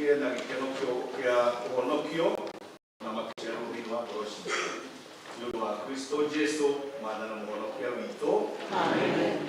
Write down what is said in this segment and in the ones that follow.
Tũgĩe na gĩkeno kĩa ũhonokio na maciaro thĩinĩ wa ngoro citũ. Nĩ ũndũ wa Kristo Jesu, Mwathani na Mũhonokia witũ. Amen.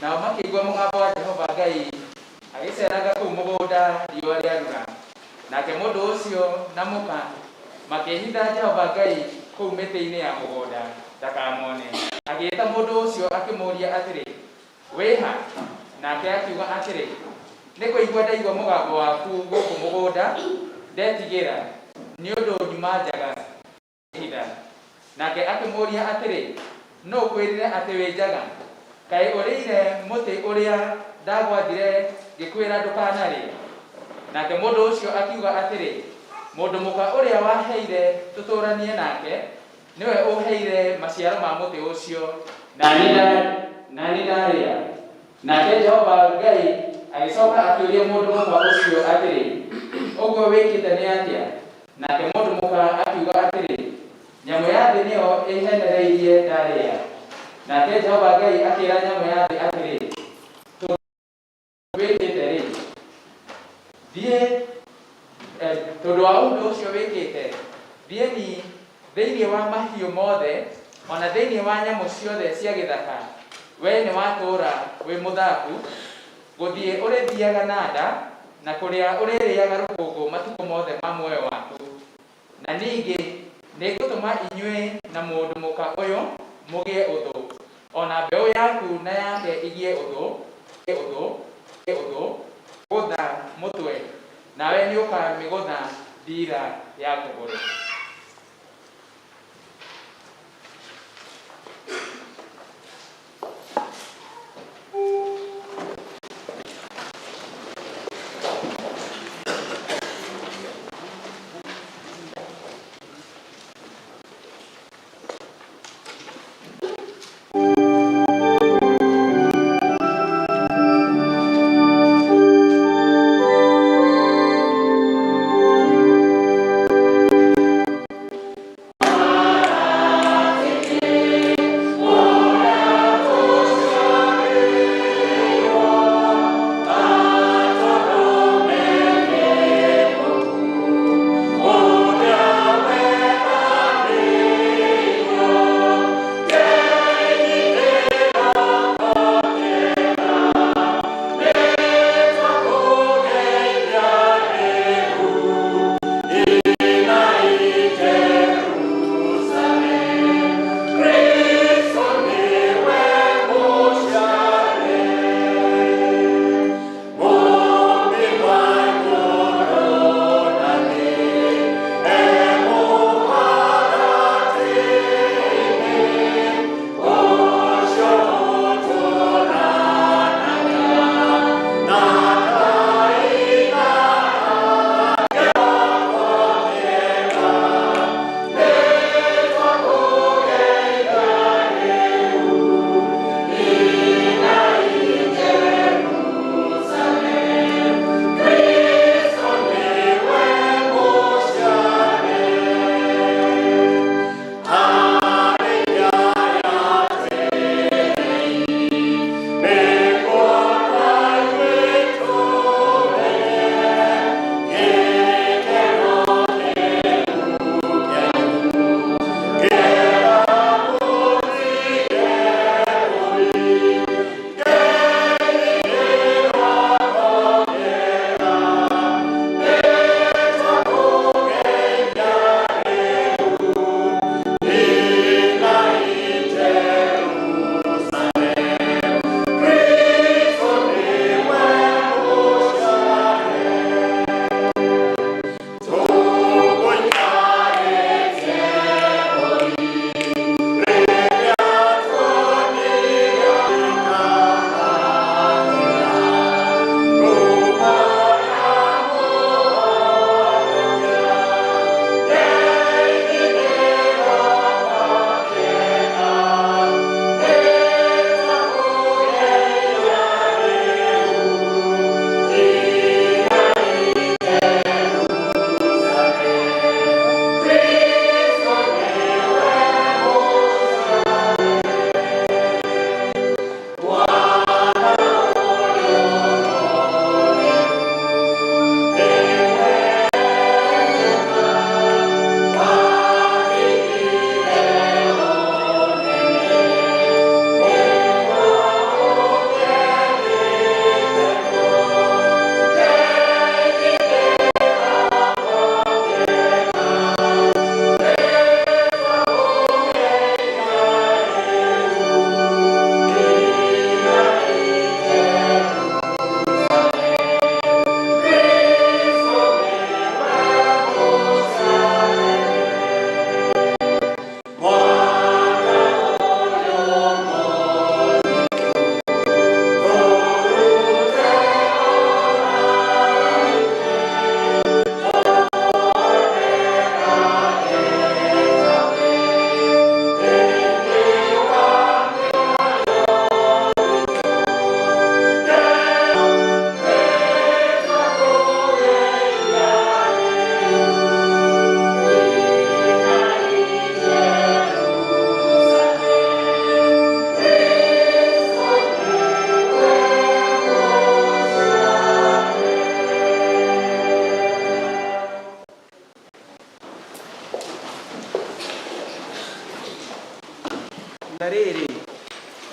Nao makĩigua mũgambo wa Jehova Ngai agĩceeranga kũu mũgũnda riũa rĩarura. Nake mũndũ ũcio na mũka makĩĩhitha Jehova Ngai kũu mĩtĩ-inĩ ya mũgũnda ndakamone. Agĩĩta mũndũ ũcio akĩmũũria atĩrĩ, Wĩ ha? Nake akiuga atĩrĩ, Nĩ kũigua ndaigua mũgambo waku gũkũ mũgũnda, ndetigĩra, nĩ ũndũ nyuma njaga, ngĩĩhitha. Nake akĩmũũria atĩrĩ, Nũ ũkwĩrire atĩ wĩ njaga? Kaĩ ũrĩire mũtĩ ũrĩa ndagwathire ngĩkwĩra ndũkanarĩe? Nake mũndũ ũcio akiuga atĩrĩ, Mũndũ mũka ũrĩa waheire tũtũũranie nake, nĩwe ũũheire maciaro ma mũtĩ ũcio, na niĩ ndarĩa. Nake Jehova Ngai agĩcoka akĩũria mũndũ mũka ũcio atĩrĩ, Ũguo wĩkĩte nĩ atĩa? Nake mũndũ mũka akiuga atĩrĩ, Nyamũ ya thĩ nĩyo ĩĩhenereirie ndarĩa. Nake Jehova Ngai akĩĩra nyamũ ya thĩ atĩrĩ, Tondũ wĩkĩte-rĩ, thiĩ, tondũ wa ũndũ ũcio wĩkĩte, thiĩ ni thĩinĩ wa mahiũ mothe, o na thĩinĩ wa nyamũ ciothe cia gĩthaka, wee nĩwatũũra wĩ mũthaku, gũthiĩ ũrĩthiaga na nda, na kũrĩa ũrĩrĩaga rũkũngũ matukũ mothe ma muoyo waku. Na ningĩ nĩngũtũma inyuĩ na mũndũ mũka ũyũ mũgĩe ũthũ, o na mbeũ yaku na yake igĩe ũthũ, ũthũ, ũthũ, gũtha mũtwe, nawe nĩũkamĩgũtha ndiira ya kũgũrũ.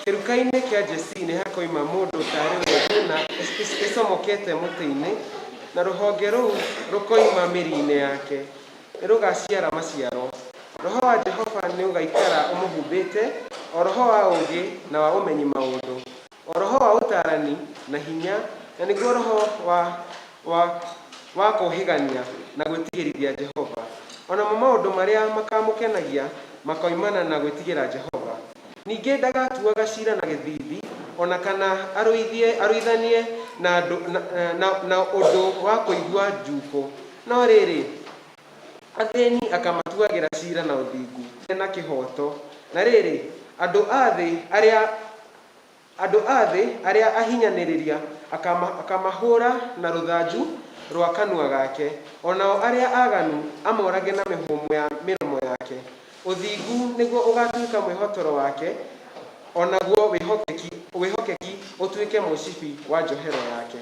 Kĩruka-inĩ kĩa Jesii nĩhakoima mũndũ taarĩ we thuuna ĩcomokete mũtĩ-inĩ, na rũhonge rũu rũkoima mĩri-inĩ yake, nĩrũgaciara maciaro. Roho wa Jehova nĩũgaikara ũmũhumbĩte, o roho wa ũũgĩ na wa ũmenyi maũndũ, o roho wa ũtaarani na hinya, na nĩguo roho wa, wa, wa kũũhĩgania na gwĩtigĩrithia Jehova. O namo maũndũ marĩa makamũkenagia makoimana na gwĩtigĩra Jehova. Ningĩ ndagatuaga cira na gĩthiithi, o na kana arũithie, arũithanie na, na, na, na ũndũ wa kũigua njuukũ. No rĩrĩ, athĩni akamatuagĩra cira na ũthingu na kĩhooto. Na rĩrĩ, andũ a thĩ arĩa andũ a thĩ arĩa ahinyanĩrĩria akamahũra na rũthanju rwa kanua gake, o nao arĩa aaganu amorage na mĩhũmũ ya mĩromo yake. Ũthingu nĩguo ũgaatuĩka mwĩhotoro wake, o naguo wĩhokeki, wĩhokeki ũtuĩke mũcibi wa njohero yake.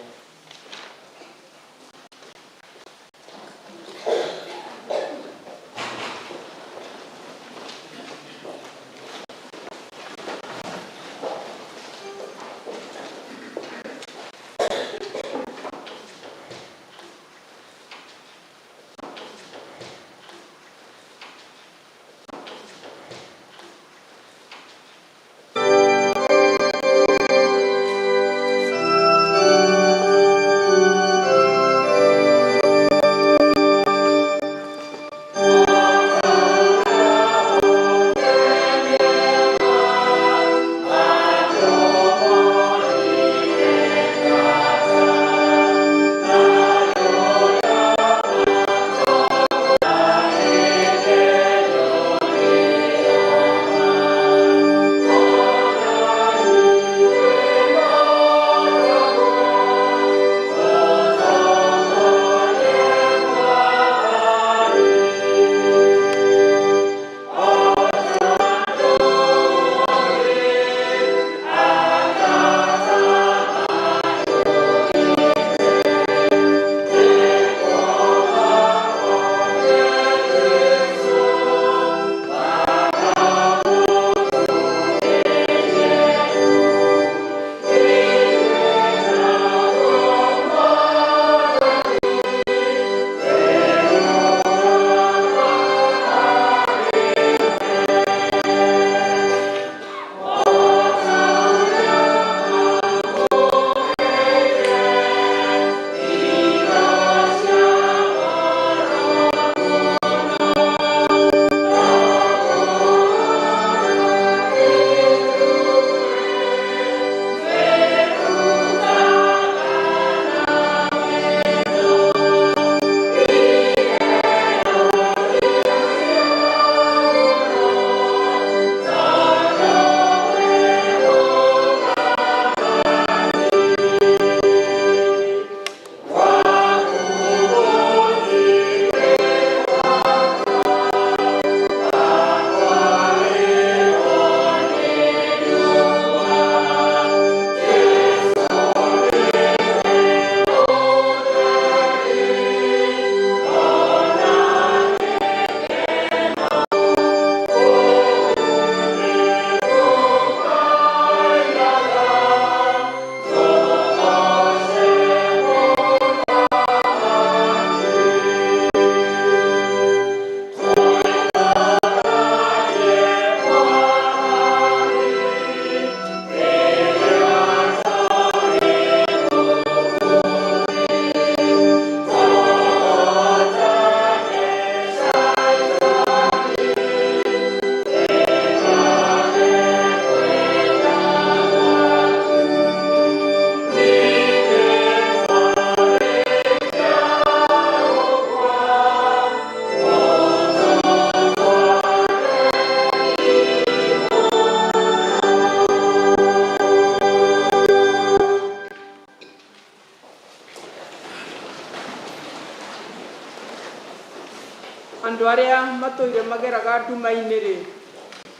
Andũ arĩa matũire mageraga nduma-inĩ-rĩ,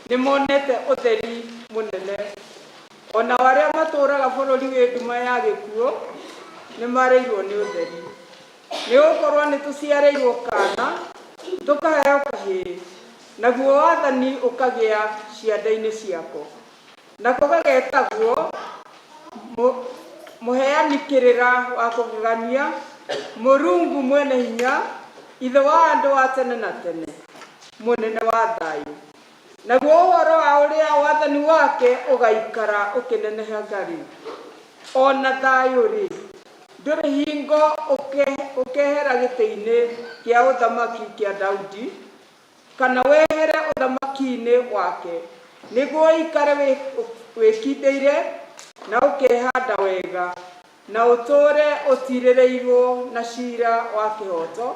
nĩmonete ũtheri mũnene. O nao arĩa matũũraga bũrũri wĩ nduma ya gĩkuũ, nĩmarĩirwo nĩ ũtheri. Nĩ gũkorwo nĩtũciarĩirwo kaana, tũkaheo kahĩĩ, naguo wathani ũkagĩa ciande-inĩ ciako. Nako gagetagwo Mũheani Kĩrĩra wa Kũgegania, Mũrungu Mwene Hinya, Ithe wa andũ wa tene na tene, Mũnene wa Thayũ. Naguo ũhoro wa ũrĩa wathani wake ũgaikara ũkĩnenehaga-rĩ, o na thayũ-rĩ, ndũrĩ hingo ũkehera gĩtĩ-inĩ kĩa ũthamaki kĩa Daudi, kana wehere ũthamaki-inĩ wake, nĩguo ũikare wĩkindĩire na ũkehanda wega, na ũtũũre ũtiirĩrĩirwo na ciira wa kĩhooto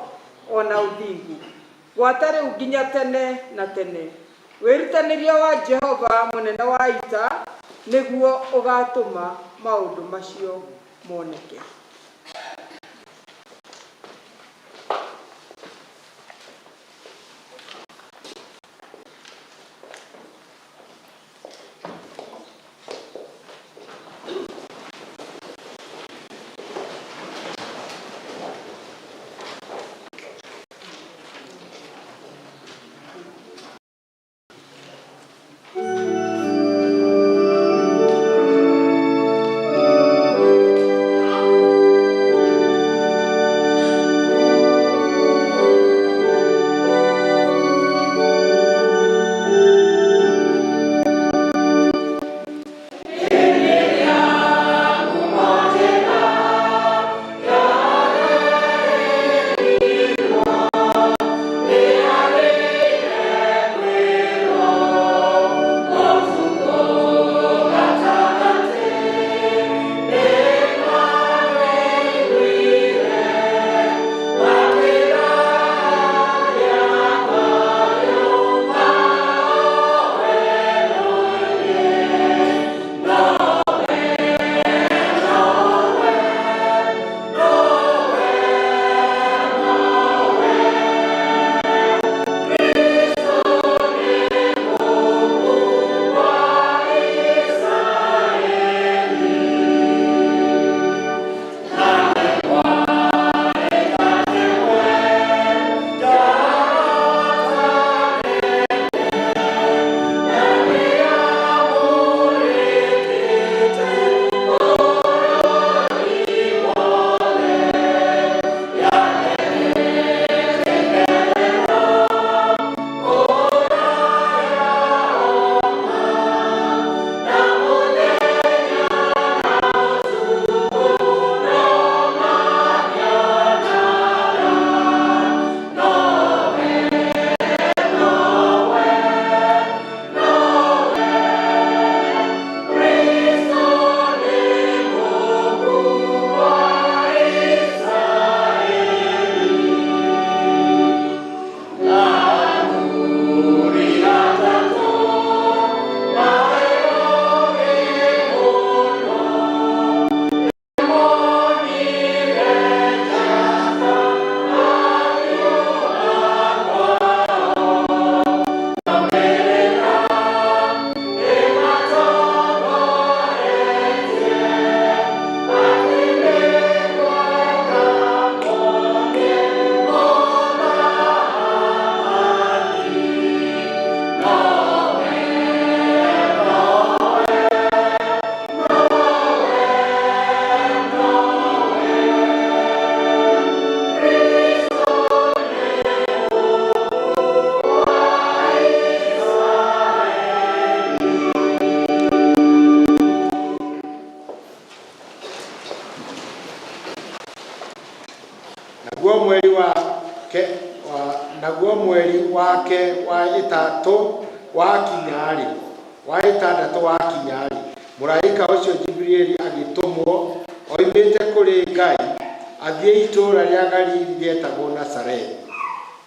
o na ũthingu, gwata rĩu nginya tene na tene. Wĩrutanĩria wa Jehova mũnene wa ita nĩguo ũgaatũma maũndũ macio moneke. Naguo mweri wake wa, naguo mweri wake wa ĩtatũ wakinya-rĩ, wa ĩtandatũ wakinya-rĩ, mũraika ũcio Jibrili agĩtũmwo oimĩte kũrĩ Ngai athiĩ itũũra rĩa Galili rĩetagwo Nazarethi,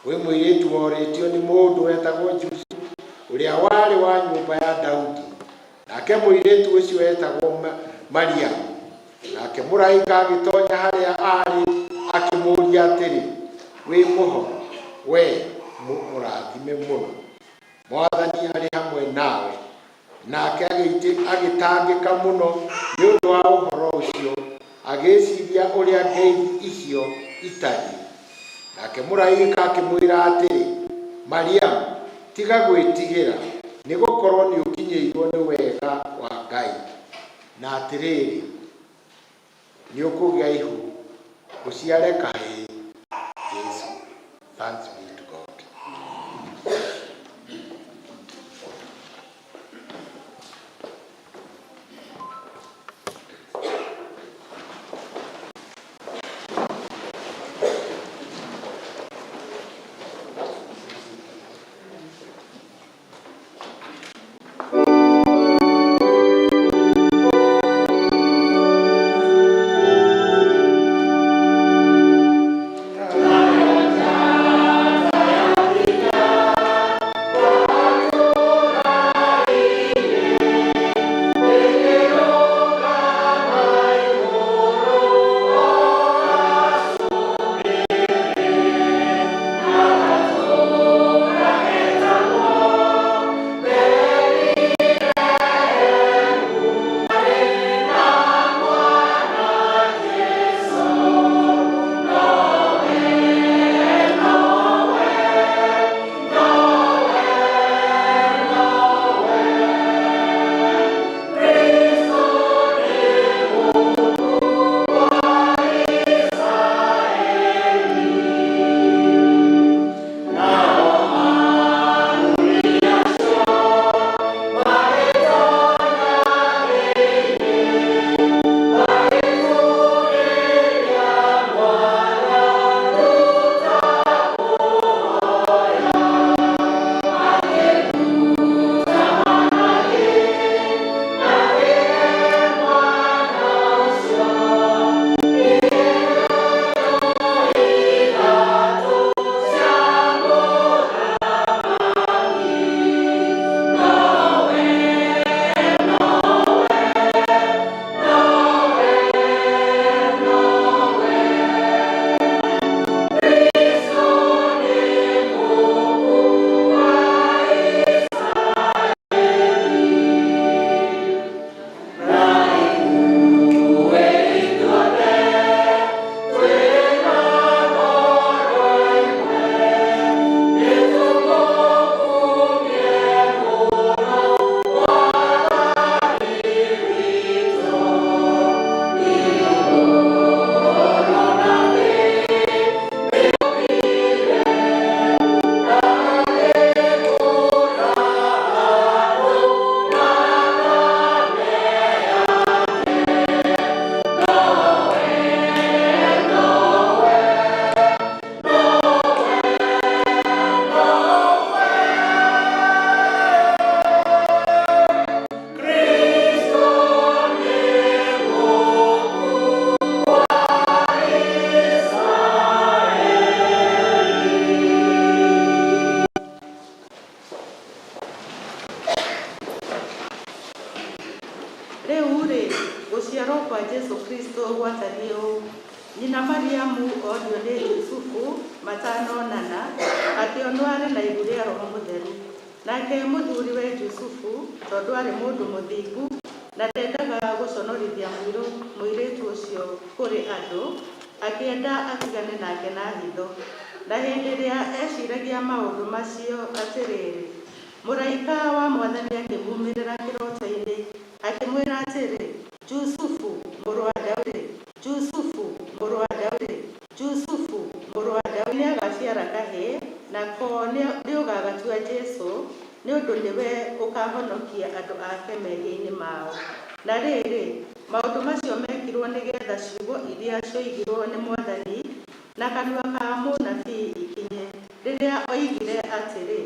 kwĩ mũirĩtu worĩtio nĩ mũndũ wetagwo Jusufu, ũrĩa warĩ wa nyũmba ya Daudi. Nake mũirĩtu ũcio etagwo Mariamu. Nake mũraika agĩtonya harĩa aarĩ akĩmũũria atĩrĩ, Wĩ mũhoro, wee mũrathime mũno? Mwathani arĩ hamwe nawe. Nake agĩtangĩka mũno nĩ ũndũ wa ũhoro ũcio, agĩĩciria ũrĩa ngeithi icio itariĩ. Nake mũraika akĩmwĩra atĩrĩ, Mariamu, tiga gwĩtigĩra, Nĩgũkorwo nĩũkinyĩirwo nĩ wega wa Ngai, na atĩrĩrĩ, nĩũkũgĩa ihu, ũciare kahĩĩ, Jesũ. Thanks be to God. Rĩu-rĩ, gũciarwo kwa Jesũ Kristo gwatariĩ ũũ: nyina Mariamu onio nĩ Jusufu matanonana, akĩonwo arĩ na ihu rĩa Roho Mũtheru. Nake mũthuriwe Jusufu, tondũ aarĩ mũndũ mũthingu na ndendaga gũconorithia mũirĩtu ũcio kũrĩ andũ, akĩenda atigane nake na hitho. Na hĩndĩ ĩrĩa eeciragia maũndũ macio, atĩrĩrĩ, mũraika wa Mwathani akĩmuumĩrĩra kĩroto-inĩ, akĩmwĩra atĩrĩ, Jusufu, mũrũ wa Daudi, Jusufu, mũrũ wa Daudi, Jusufu, mũrũ wa Daudi, nĩagaciara kahĩĩ, nako nĩũgagatua Jesũ, nĩ ũndũ nĩwe ũkaahonokia andũ ake mehia-inĩ mao. Na rĩrĩ, maũndũ macio mekirwo nĩgeetha ciugo iria cioigirwo nĩ Mwathani na kanua ka mũnabii ikinye, rĩrĩa oigire atĩrĩ,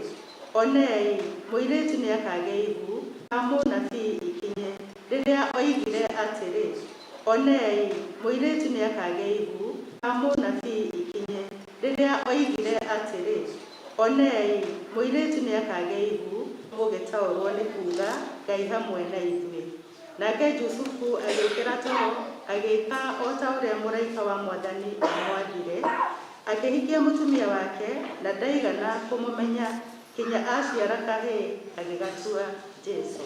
Onei, mũirĩtu nĩakagĩa ihu, ka mũnabii ikinye, rĩrĩa oigire atĩrĩ, Onei, mũirĩtu nĩakagĩa ihu, ka mũnabii ikinye, rĩrĩa oigire atĩrĩ, Onei, mũirĩtu nĩakagĩa ihu, gũgĩtaũrwo nĩ kuuga Ngai hamwe na ithuĩ. Nake Jusufu agĩũkĩra toro, agĩĩka o ta ũrĩa mũraika wa Mwathani aamwathire, akĩhikia mũtumia wake, na ndaigana kũmũmenya kinya aciara kahĩĩ, agĩgatua Jesũ.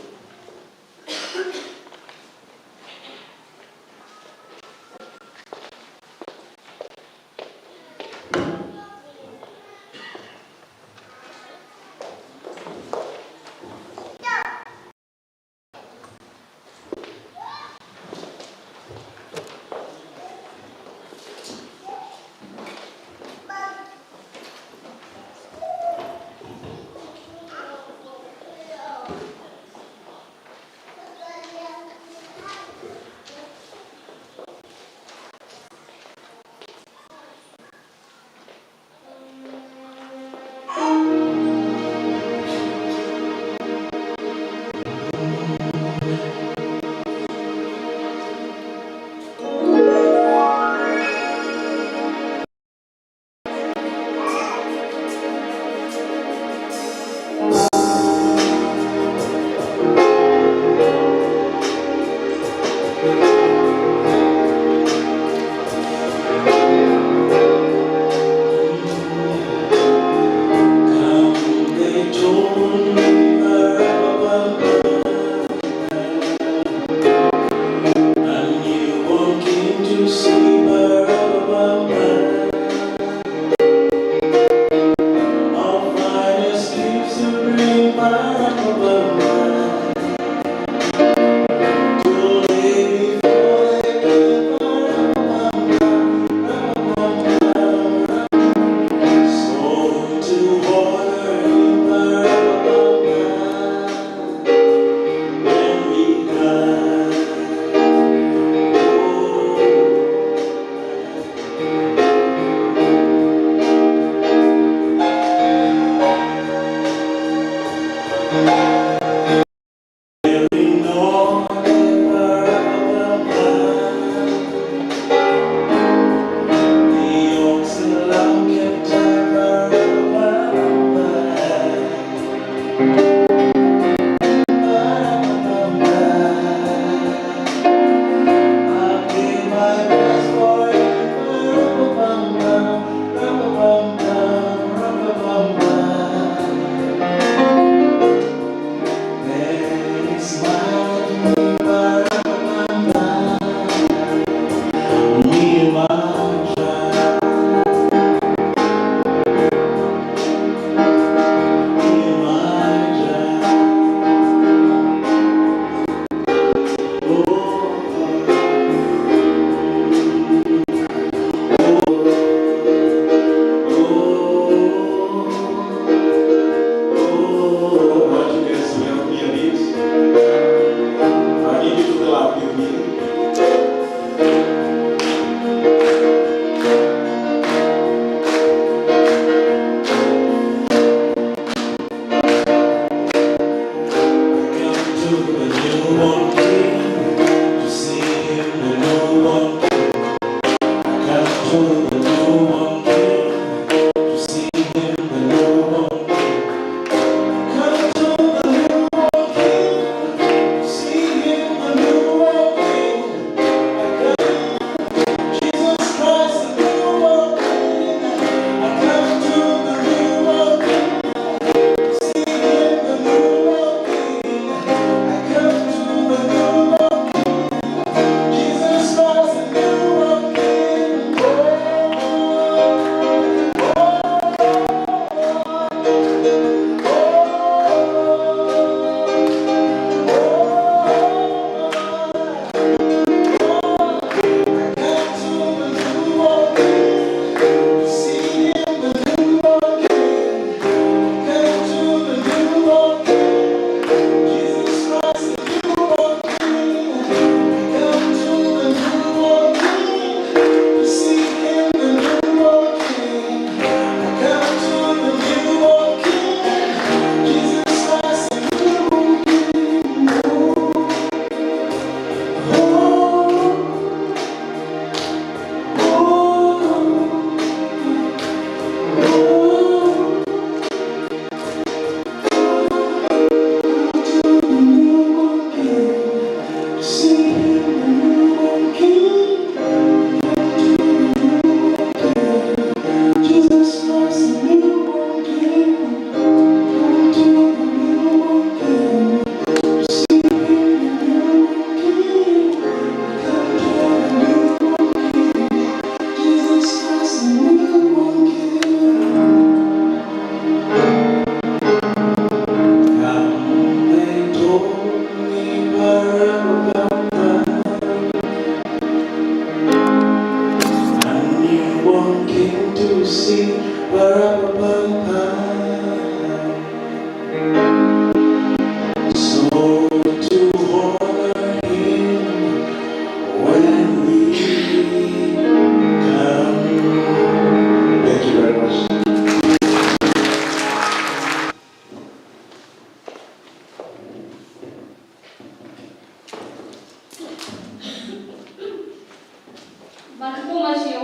Matukũ macio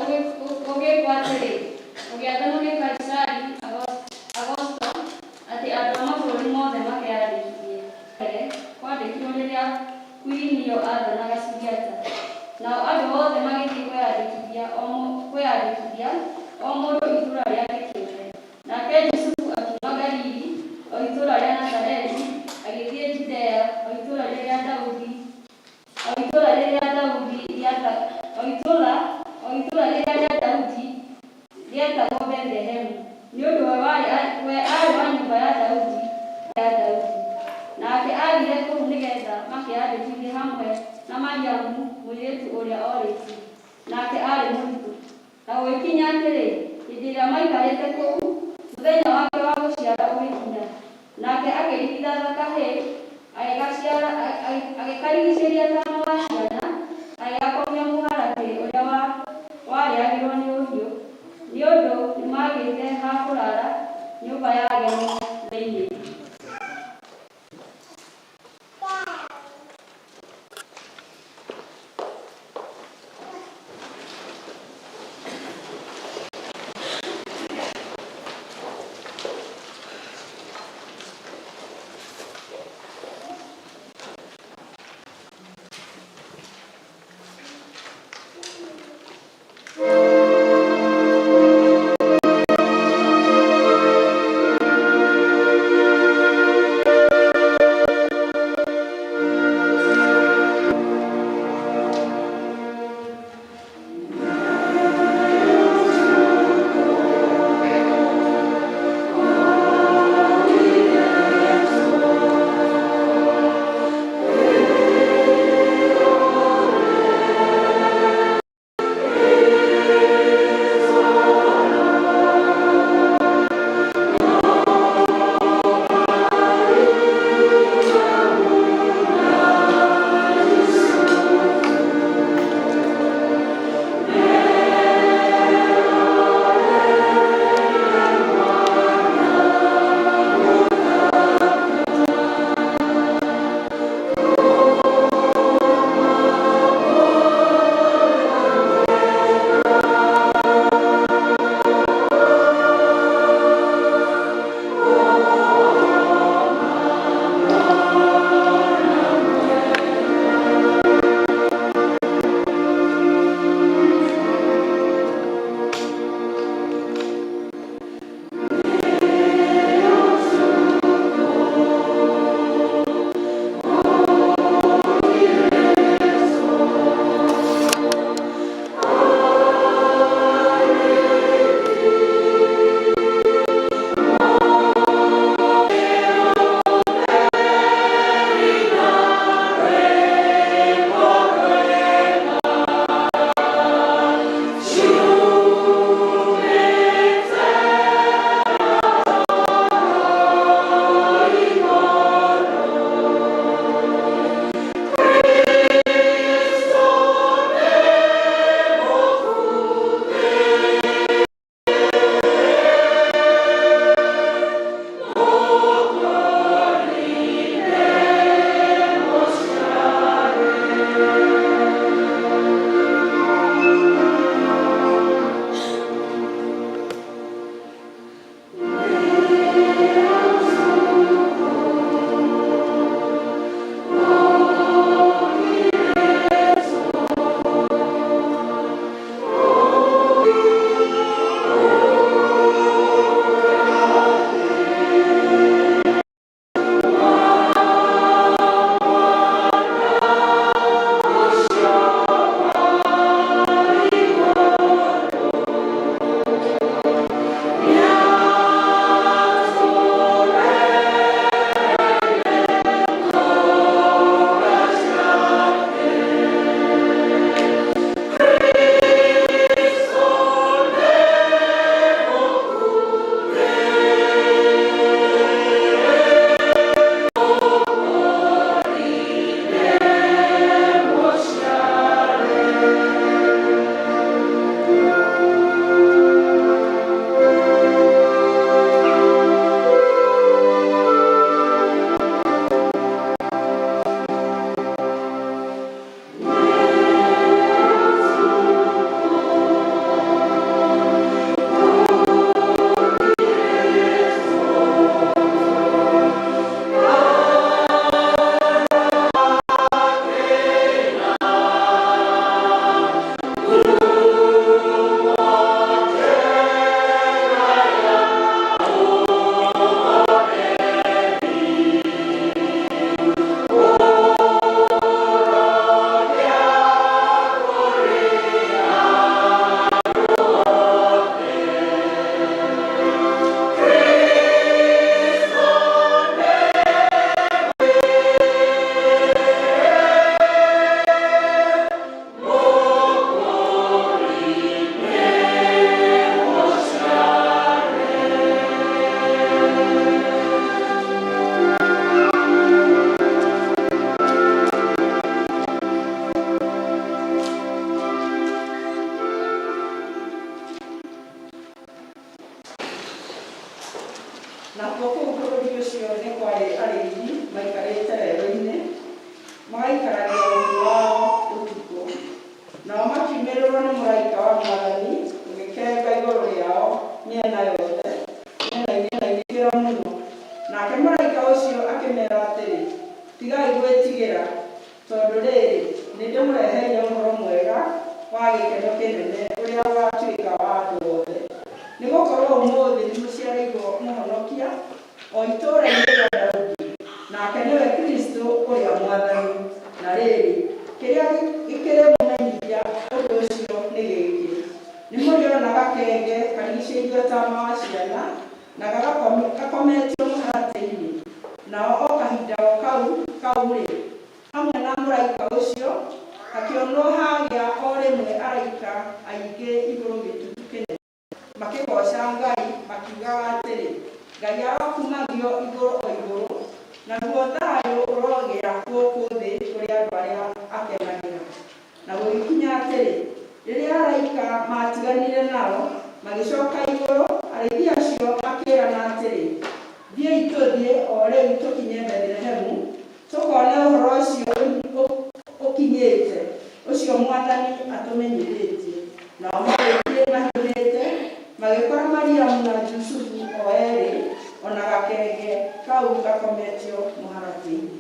gũgĩkwo atĩrĩ, gũgĩathanwo nĩ Kaisari Augusto atĩ andũ a mabũrũri mothe makeyandĩkithie. Mbere kwandĩkirwo rĩrĩa Kuirinio aathanaga Suriata. Nao andũ othe magĩthiĩ kwĩyandĩkithia o mũndũ itũũra rĩake kĩũmbe. Nake Jusufu akiuma Galili, o itũũra rĩa Nazarethi, agĩthiĩ Judea, o itũũra rĩrĩa Daudi o itũũra rĩrĩa Daudi rĩata o itũũra o itũũra rĩrĩa rĩa Daudi rĩetagwo Bethlehemu, nĩ ũndũ we aarĩ wa nyũmba ya Daudi ya Daudi. Nake aathire kũu nĩgeetha makeyandĩkithie hamwe na Mariamu mũirĩtu ũrĩa orĩtie, nake aarĩ mũritũ. Na gũgĩkinya atĩrĩ, hĩndĩ ĩrĩa maikarĩte kũu, mũthenya wake wa gũciara ũgĩkinya. Nake akĩrigithatha kahĩĩ, agĩgaciara, agĩkarigiicĩria taama wa ciana, agĩgakomia mũharatĩ ũrĩa warĩagĩrwo nĩ ũhiũ, nĩ ũndũ nĩmagĩte ha kũraara nyũmba ya ageni thĩinĩ. gĩkeno kĩnene ũrĩa ũgatuĩka wa andũ othe. Nĩgũkorwo ũmũthĩ nĩmũciarĩirwo mũhonokia o itũũra-inĩ rĩa Daudi, nake nĩwe Kristũ ũrĩa Mwathani. Na rĩrĩ, kĩrĩa gĩkĩrĩmũmenyithia ũndũ ũcio nĩ gĩkĩ: nĩmũrĩona gakenge karigicĩirio taama wa ciana na gakometio mũharatĩ-inĩ. Nao o kahinda o kau-rĩ, hamwe na mũraika ũcio, hakĩonwo hagĩa o rĩmwe araika aingĩ igũrũ gĩtutu kĩnene, makĩgooca Ngai makiugaga atĩrĩ, Ngai arokumagio igũrũ o igũrũ, naguo thayũ ũrogĩa gũkũ thĩ kũrĩ andũ arĩa akenagĩra. Na gũgĩkinya atĩrĩ, rĩrĩa araika maatiganire nao, magĩcoka igũrũ, arĩithi acio makĩĩrana atĩrĩ, Thiĩi tũthiĩ o rĩu tũkinye Bethilehemu, tũkone ũhoro ũcio ũkinyĩte, ũcio Mwathani atũmenyithĩtie. Nao magĩthiĩ mahiũhĩte, magĩkora Mariamu na Jusufu o eerĩ, o na gakenge kau gakometio mũharatĩ-inĩ.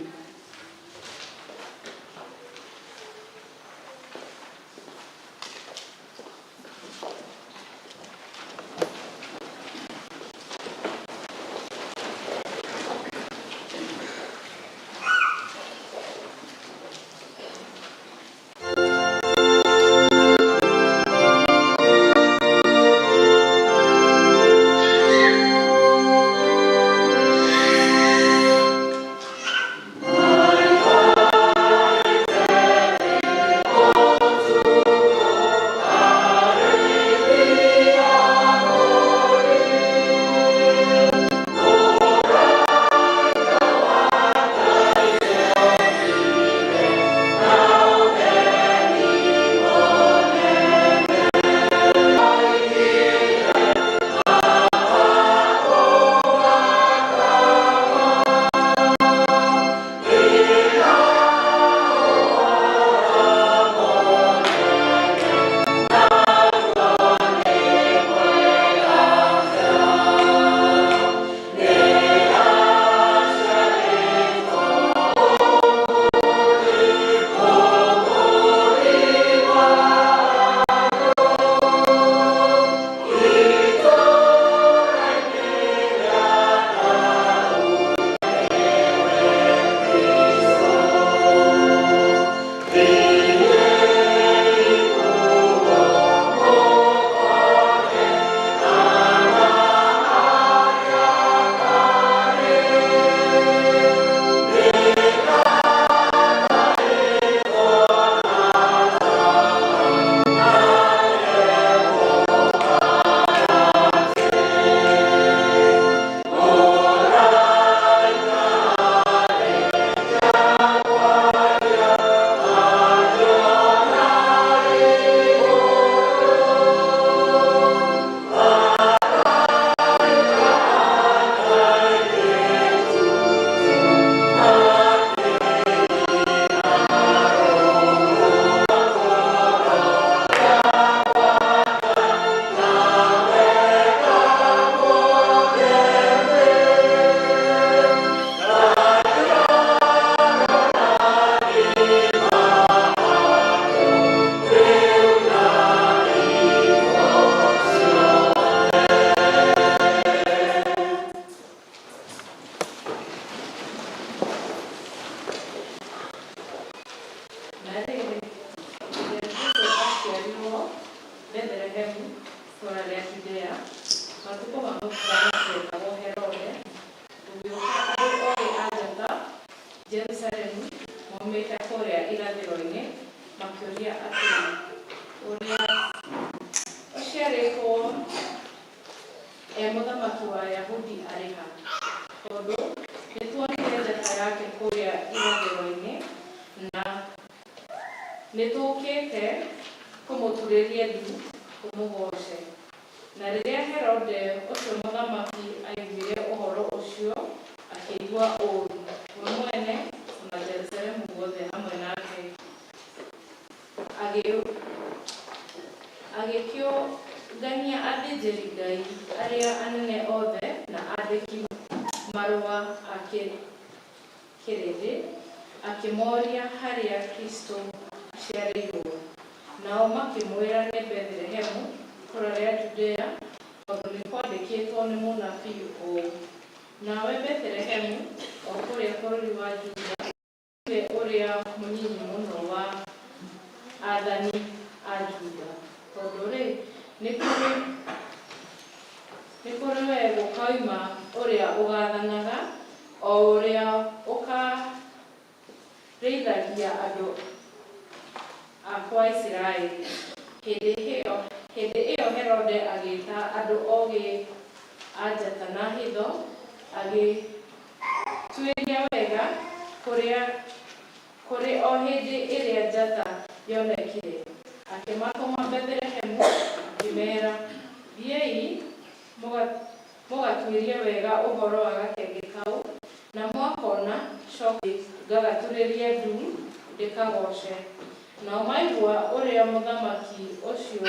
Na rĩrĩ, hĩndĩ ĩrĩa Jesũ aaciarirwo Bethlehemu, itũũra rĩa Judea, matukũ ma mũthamaki wetagwo Herode, gũgĩũka andũ ogĩ a njata Jerusalemu moimĩte kũrĩa irathĩro-inĩ, makĩũria atĩrĩ, Ũrĩa ũciarĩtwo e mũthamaki wa Ayahudi arĩ ha? Tondũ nĩtuonire njata yake kũrĩa irathĩro-inĩ, na nĩtũũkĩte kũmũturĩria ndu tũmũgooce. Na rĩrĩa Herode ũcio mũthamaki aiguire ũhoro ũcio, akĩigua ũũru, we mwene o na Jerusalemu guothe hamwe nake. Agĩkĩũngania athĩnjĩri-Ngai arĩa anene othe na andĩki marũa a kĩrĩndĩ, akĩmoria harĩa Kristũ aciarĩirwo. Nao makĩmwĩra nĩ Bethlehemu itũũra rĩa Judea, tondũ nĩ kwandĩkĩtwo nĩ mũnabii ũũ: Nawe Bethlehemu, o kũrĩa bũrũri wa Juda, tiwe ũrĩa mũnyinyi mũno wa aathani a Juda, tondũ-rĩ, nĩ kũrĩ we gũkoima ũrĩa ũgaathanaga, o ũrĩa ũkaarĩithagia andũ akwa Isiraeli. Hĩndĩ ĩyo Herode agĩĩta andũ ogĩ a njata na hitho, agĩtuĩria wega kũrĩ o hĩndĩ ĩrĩa njata yonekire. Akĩmatũma Bethlehemu, akĩmeera, Thiĩi mũgatuĩrie wega ũhoro wa gakenge kau, na mwakona, cokai ngagaturĩrie ndu ndĩkagooce. Nao maigua ũrĩa mũthamaki ũcio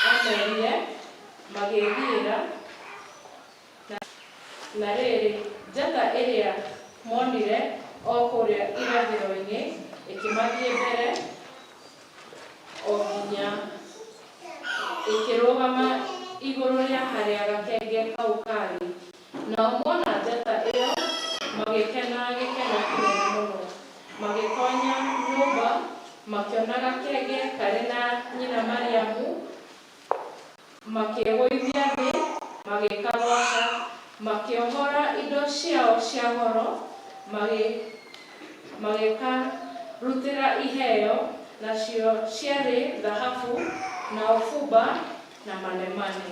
aamerire, magĩĩthiĩra. Na rĩrĩ, njata ĩrĩa moonire o kũrĩa irathĩro-inĩ ĩkĩmathiĩ mbere o nginya ĩkĩrũgama igũrũ rĩa harĩa gakenge kau kaarĩ. Nao mona njata ĩyo magĩkena gĩkeno kĩnene mũno. Magĩtoonya nyũmba, makĩona gakenge karĩ na nyina Mariamu, makĩĩgũithia thĩ, magĩkagooca, makĩohora indo ciao cia goro, magĩkarutĩra iheo, nacio ciarĩ thahabu, na ũbumba, na manemane.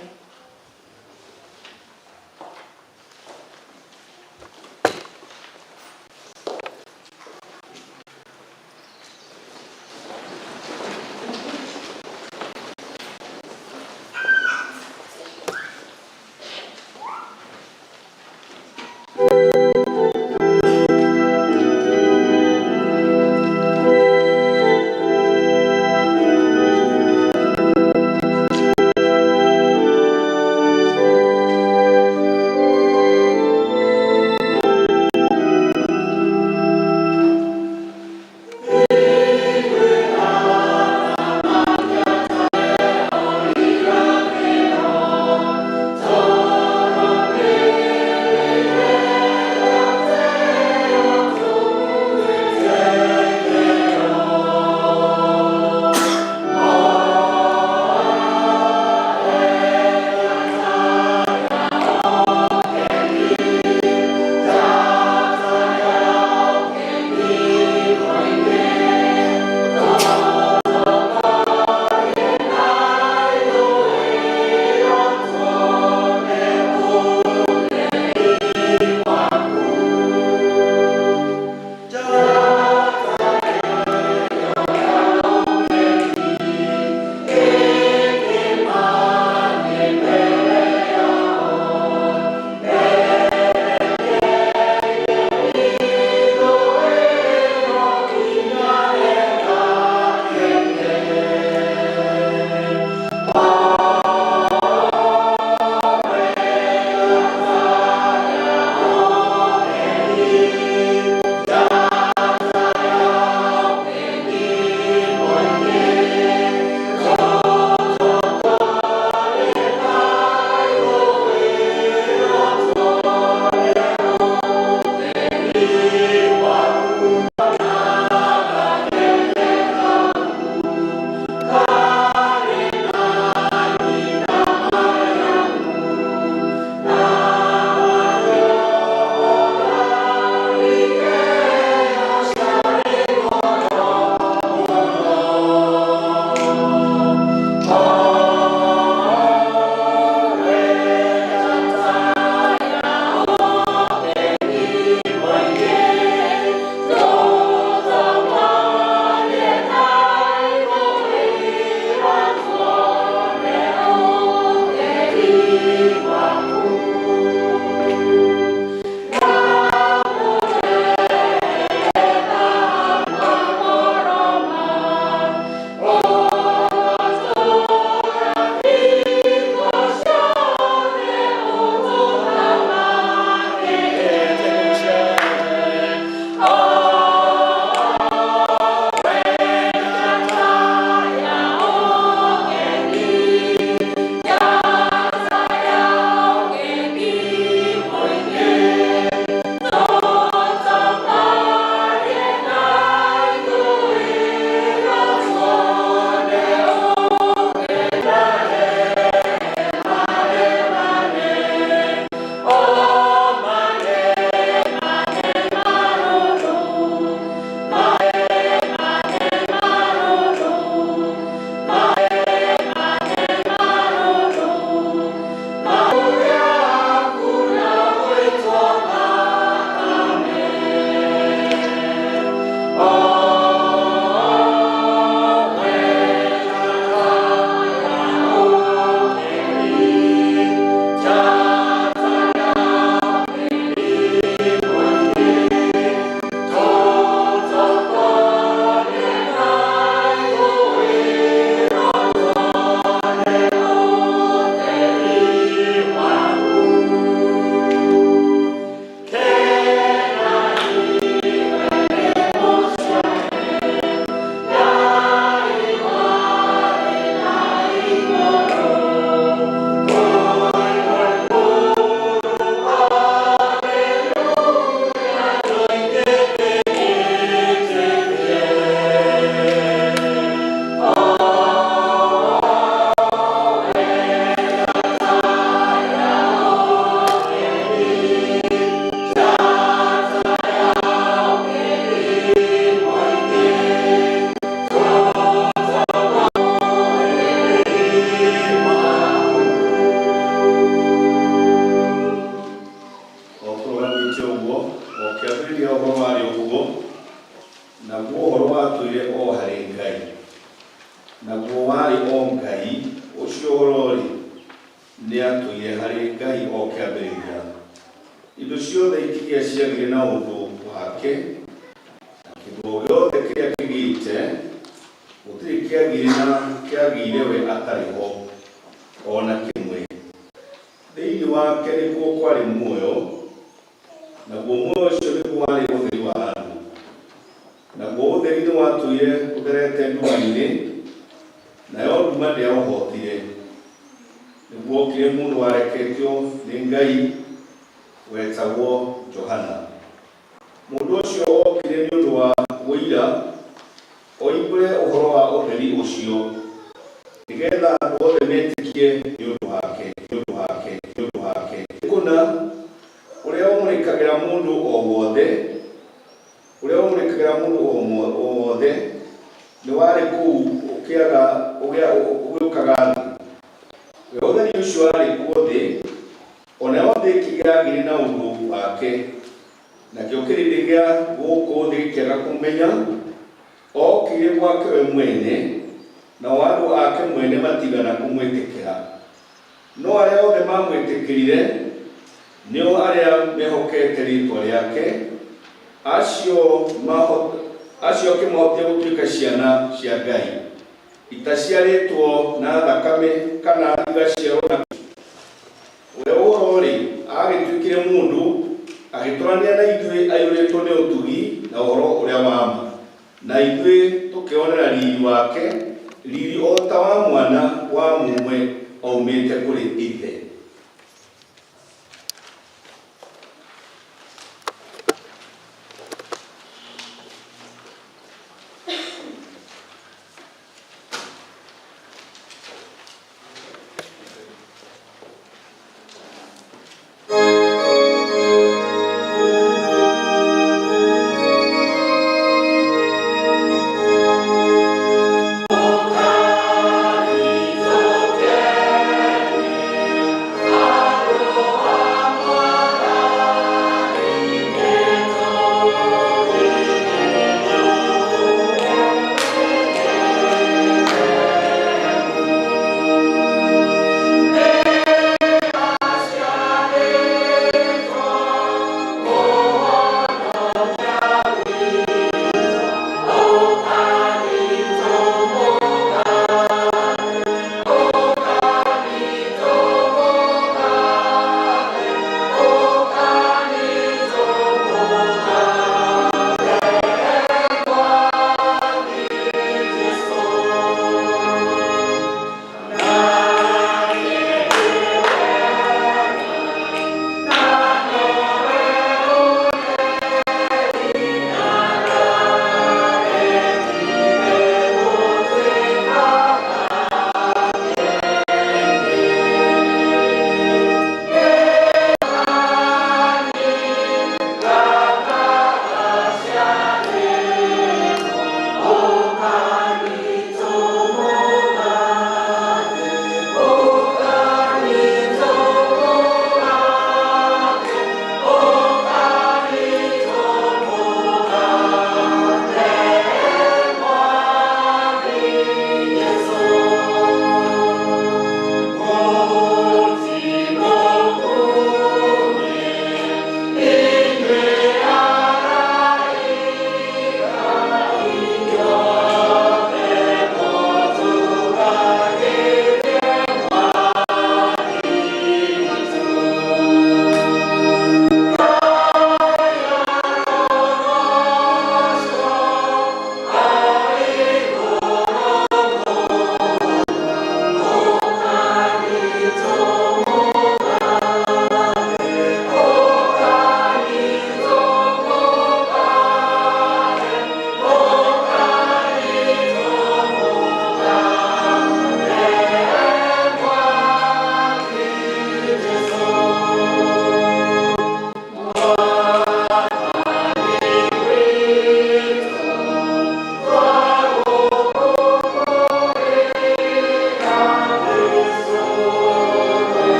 Naguo warĩ o Ngai, ũcio Ũhoro-rĩ, nĩatũire harĩ Ngai o kĩambĩrĩria. Indo ciothe ikĩgĩa ciagĩire na ũndũ wake, na kĩndũ o gĩothe kĩrĩa kĩgĩte, gũtirĩ kĩagĩire na kĩagĩire we atarĩ ho, o na kĩmwe. Thĩinĩ wake nĩkuo kwarĩ muoyo, naguo muoyo ũcio nĩguo warĩ ũtheri wa andũ. Naguo ũtheri nĩwatũire ũtherete nduma-inĩ, nayo nduma ndĩaũhootire. Nĩguokire mũndũ wareketio nĩ Ngai wetagwo Johana. Mũndũ ũcio okire nĩ ũndũ wa ũira, oimbũre ũhoro wa ũtheri ũcio, nĩgeetha andũ othe metĩkie nĩ ũndũ wake, nĩ ũndũ wake, nĩ ũndũ wake. Kũna, ũrĩa ũmũrĩkagĩra mũndũ o wothe, ũrĩa ũmũrĩkagĩra mũndũ o wothe, nĩ warĩ kũu ũkĩaga ũgĩũkaga thĩ. We ũtheri ũcio warĩ kuo thĩ, o nayo thĩ ĩkĩgĩa na ũndũ wake, nakĩo kĩrĩndĩ gĩa gũkũ thĩ gĩkĩaga kũmenya. Okire gwake we mwene, nao andũ ake mwene matigana kũmwĩtĩkĩra. No arĩa othe mamwĩtĩkĩrire, nĩo arĩa mehokete rĩĩtwa rĩake, acio acio akĩmahotia gũtuĩka ciana cia Ngai, itaciarĩtwo na thakame kana igaciarwo na we Ũhoro-rĩ, agĩtuĩkire mũndũ, agĩtũrania na ithuĩ aiyũrĩtwo nĩ ũtugi na ũhoro ũrĩa wa ma. Na ithuĩ tũkĩonera riri wake, riri o ta wa mwana wa mũmwe aumĩte kũrĩ Ithe. Thank you.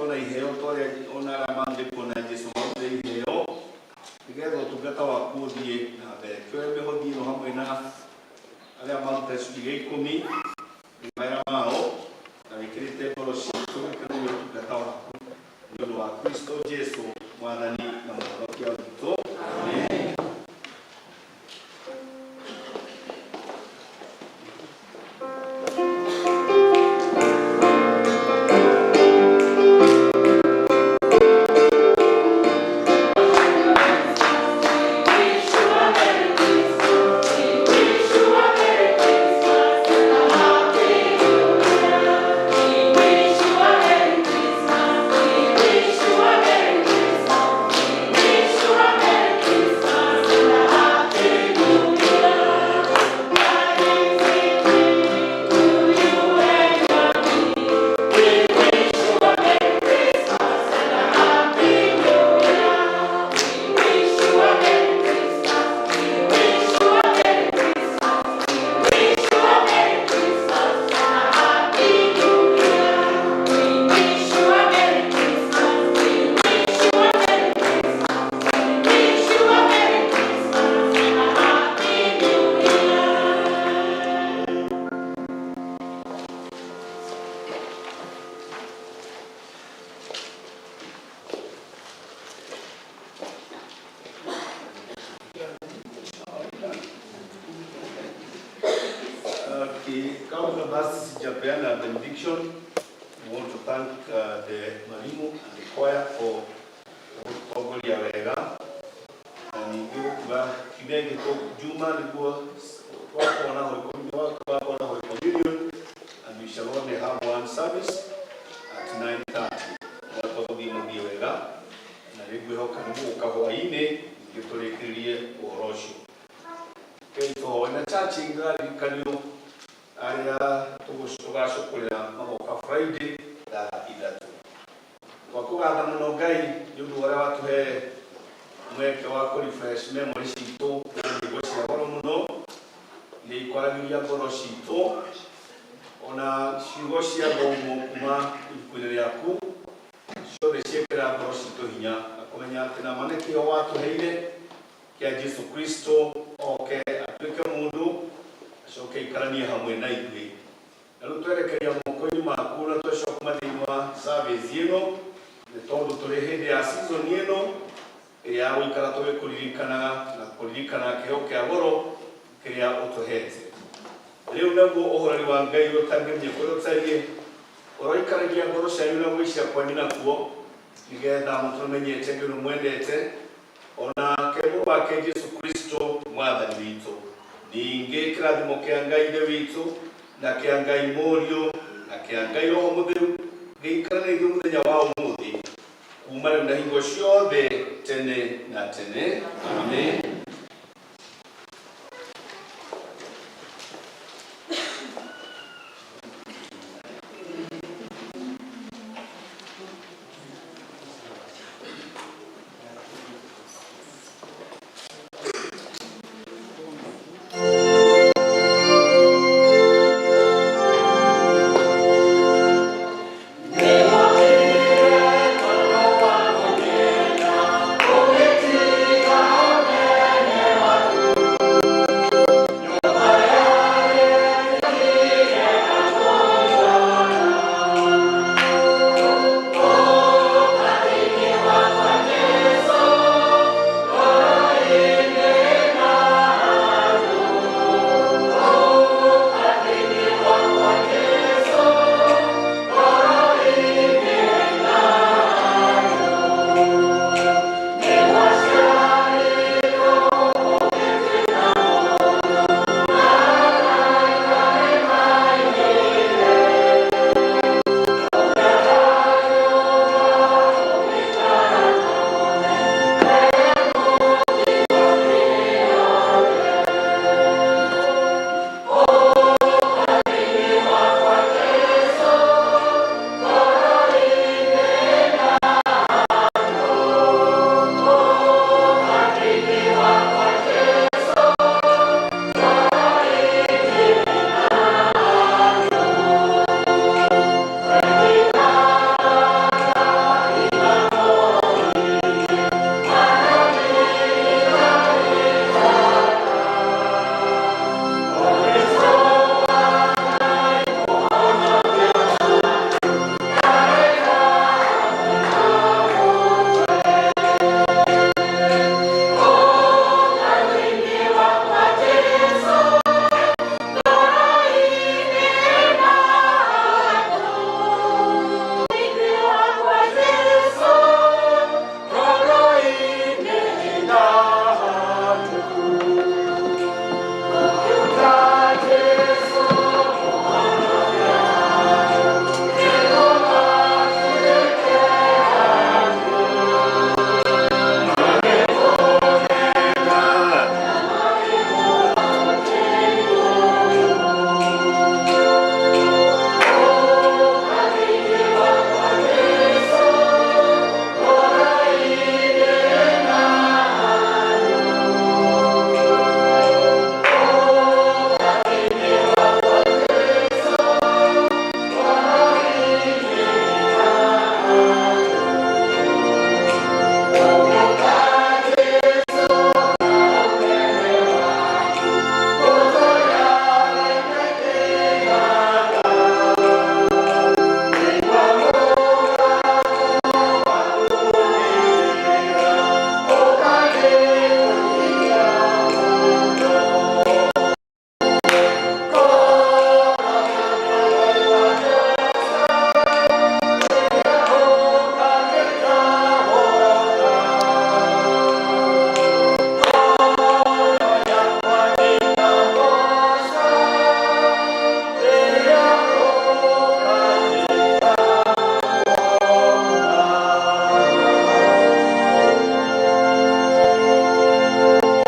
na iheo ta ũrĩa ona arĩa mathire kuona Jesũ marutire iheo nĩgetha ũtungata waku ũthiĩ na mbere. Kĩoe mĩhothi ĩno hamwe na arĩa maruta gĩcunjĩ gĩa ikũmi nĩ mawĩra mao na wĩkĩrĩte ngoro citũ gĩkeno gĩa ũtungata waku nĩ ũndũ wa Kristo Jesũ Mwathani na Mũhonokia witũ. Amen. Okay, kabla basi sijapeana benediction, we want to thank the mwalimu and the choir for gũtũtongoria wega na ningĩ gũkuga kiumia gĩkĩ Juma nĩguo twakorwo na Holy Communion, twakorwo na Holy Communion and we shall only have one service at 9:30. Mwaka gũthiĩ mũthiĩ wega na rĩu ngwĩhoka nĩ mũgũka hwaĩ-inĩ ningĩ tũrĩkĩrĩrie ũhoro ũcio. Rekei tũhoe na church ngaririkanio arĩa tũgacũkũrĩra magoka Friday thaa 3. Twakũgatha mũno Ngai nĩ ũndũ wa ũrĩa watũhe mweke wa kũ refresh memory citũ na nyĩmbo cia goro mũno iria ikwaragĩria ngoro citũ ona ciugo cia thomo kuma ibuku-inĩ rĩaku ciothe ciĩkĩra ngoro citũ hinya na kũmenya atĩ nama nĩ kĩo watũheire kĩa Jesu Kristo oke atuĩke mũndũ acoke aikaranie hamwe na ithuĩ. Na rĩu twerekeria moko-inĩ maku na twecoka kuma thĩinĩ wa service ĩno nĩ tondũ tũrĩ hĩndĩ ya season ĩno ĩrĩa ya gũikara tũgĩkũririkanaga na kũririkana kĩheo kĩa goro kĩrĩa ũtũhete. Rĩu naguo ũhoreri wa Ngai ũtangĩmenya kũrĩa ũtariĩ ũroikaragia ngoro cianyu na gwĩcia kwanyu nakuo nĩgetha mũtũmenyete Ngai ũrĩa mwendete ona ke mũrũ wake Jesu Kristo Mwathani witũ. Ningĩ kĩrathimo kĩa Ngai Ithe witũ na kĩa Ngai Mũriũ na kĩa Ngai Roho Mũtheru gĩikare na ithuĩ mũthenya wa ũmũthĩ kuma rĩu na hingo ciothe tene na tene. Amen.